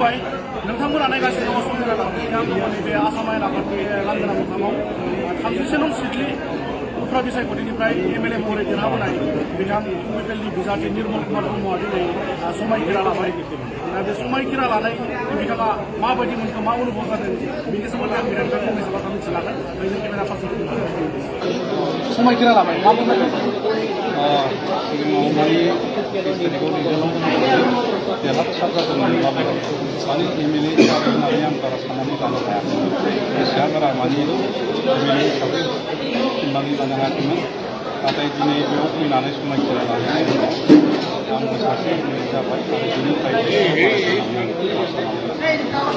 खुलुमबाय नोंथांमोना नायगासिनो दङ संबिधान बिथांमोननि बे आसाम आयेन आफादनि लांगोना मोखाङाव 37 नं सिटनि उफ्रा बिसायख'थिनिफ्राय एमएलए महरै देरहाबोनाय बिथां कुमिटेलनि बिजाथि निर्मल कुमार ब्रह्मआ दिनै समायखिरा लाबाय बे समायखिरा लानाय बिथाङा माबायदि मोनखो मा अनुभव जादों बेनि सोमोन्दै आं बिथांनिफ्राय फंनैसो बाथ्रा मिथिनो लागोन जों केमेरा पार्सन समायखिरा लाबाय मा मोनदों सिगाङाव माने 30 तारिखआव रिजाल्टआव देरहासार जादोंमोनब्लाबो माने एमएलए हिसाबै होननानै आं बारा साननानै लानो हायाखै गोसोआ बारा माने एमएलए हिसाबै साननानै लानो हायाखैमोन नाथाय दिनै बेयाव फैनानै समायखिरा लानायनि उनाव आंबो सासे एमएलए जाबाय आरो बेनिफ्राय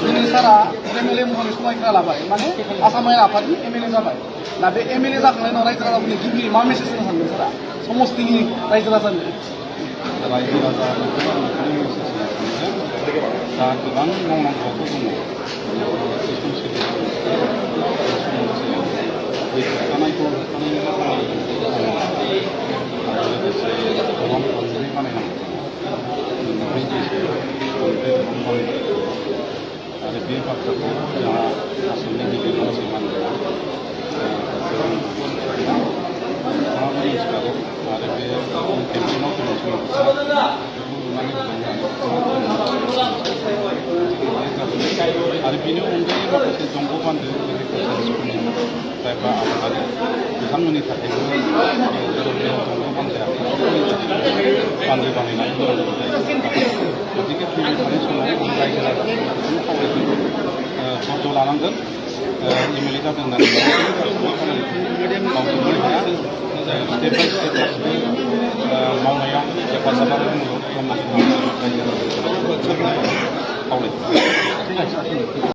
दिनै सारा एमएलए महरै समायखिरा लाबाय माने आसाम आयेन आफादनि एमएलए जाबाय दा बे एमएलए जाखांनायनि उनाव रायजो राजाफोरनि गिबि मा मेसेज होनो सानदों सारा समस्तिनि रायजो राजानो रायजो राजानो मेसेज दा गोबां मावनांगौआथ' दङ होबथानायखौ होबथानायनि खामानि आरो लोगोसे गोबां अनजिमाय बानायनांगौ आरो बे बाथ्राखौ जोंहा आसामनि गिदिर मानसि मानगोना नोंथाङाबो मिथिखागौ आरो बे केम्पेइनाव फैनाय समाव बेखौ नुनानै आरो बेनि अनगायै माखासे दंग' बान्दो एग्रिकालसारफोरनि जायफ्रा आबादारि बिथांमोननि थाखायबो जेराव दंग' बान्दोआ बान्दो बानायनानै होनांगौ जायो गतिके फैबाय थानाय समाव रायजो राजाफोरखौ खावलायगोन धैर्य लानांगोन एमएलए जादों होननानै मावजोबनो हाया स्टेप बाय स्टेप गासिबो मावनायाव हेफाजाब आरो मदद खालामनांगोन रायजो राजाफोरखौ खावलायगोन